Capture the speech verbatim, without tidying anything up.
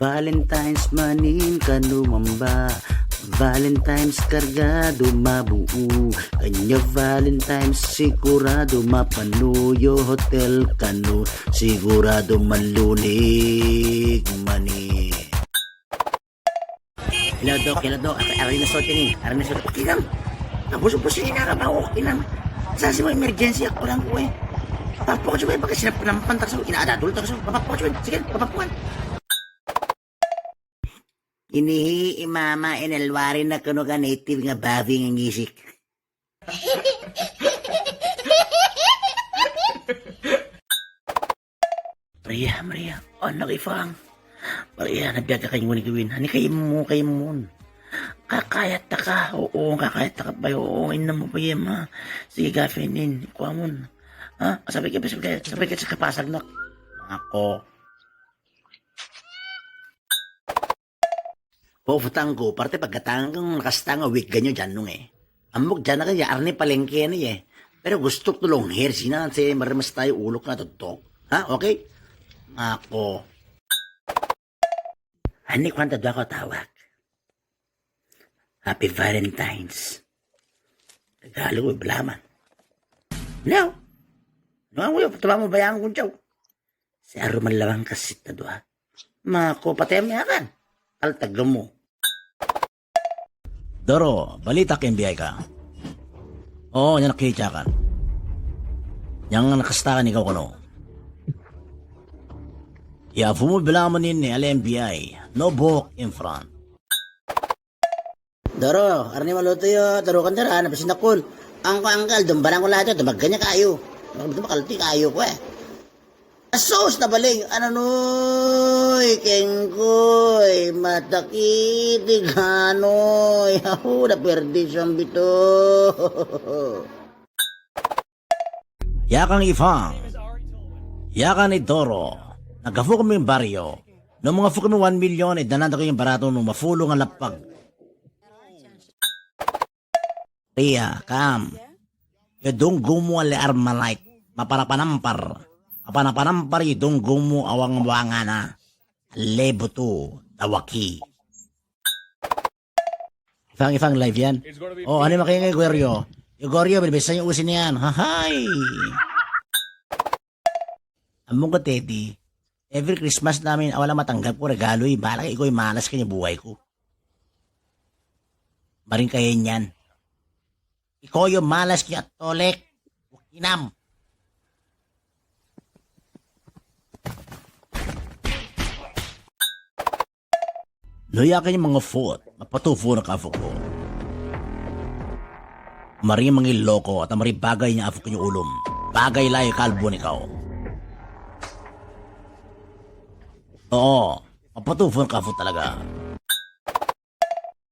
Valentine's manin kanu mamba. Valentine's cargado mabu'u. Kanya Valentine's sigurado mapanuyo hotel kanu. Sigurado malunig mani. Hello, Doc. Hello, Doc. Are, are na sot ini. Are na sot. Kinam. Abus-abus ini na bau kinam. Sa si emergency aku lang kue. Papok coba pakai sinap penampan tak so. Ina ada dulu tak so. Papok coba. Sige, papok. Ini hi i mama en el wari na kunu ka native nga babi nga ngisik. Maria, Maria, anak Ifang. Maria, nabiak ka kaimun kiwin. Ani kaimu, kaimun. Kakayat taka, oo, kakayat taka bay, oo, inam mo bay ma. Sige gafenin, ikuamun. Ha? Sabi ke, sabi ke, sabi ke, sabi ke pasag nak. Ako. Pofutang ku, parte pagkatang kang nakastanga wig ganyo janung e. Amuk jana kan ya arne palengke ni e. Pero gusto ko long hair sina se maremestai uluk na totok. Ha, okay? Ako. Ani kwanta dua ko tawag. Happy Valentine's. Galu belaman. No. No, ang uyo, patuwa mo bayang kunjaw. Si aru malawang kasit na dua. Mako patem ya kan? Al tagamu. Doro, balita ke N B I ka? Oo, nyan nakica kan. Nyan nakasta kan ikaw kono. Ya, fumu bilaman ini ale N B I. No book in front. Doro, arni malutu yo, doro kan dara, na bisin takun. Angko angkal, dumbalang ko lahat yo, dumbagan niya kayu. Dumbakalti kayu ko e. Asus na baling, ano noy, kengkoy, matakiti kanoy, ahu, da perdi sambito. Ya kang Ifang, ya kang Idoro, nagafuk mi baryo, no mangafuk mi one million, idanan takun yung barato no mafulu nga lapag. Ria, kam. Yo dunggumu ale Armalite. Mapanapanampar. Mapanapanampar yo dunggumu awang wangana. Lebutu, dawaki. Ifang, Ifang, live yan. Oh, ani makanya Gorio. Yo Gorio, berbesanya usin yan. Hahai. Amung ke teti. Every Christmas namin, awala matanggap ko regalo, i malak iko, i malas kanya buhay ko. Maring kaya niyan. Iko yo malas ki atolek. Wakinam. No ya kanya mangafut, mapatufu na kafuk ko. Mari mangi loko, ata mari bagay niya afuk kanya ulum. Bagay lai kalbun ikaw. Oo. Mapatufu na kafuk talaga.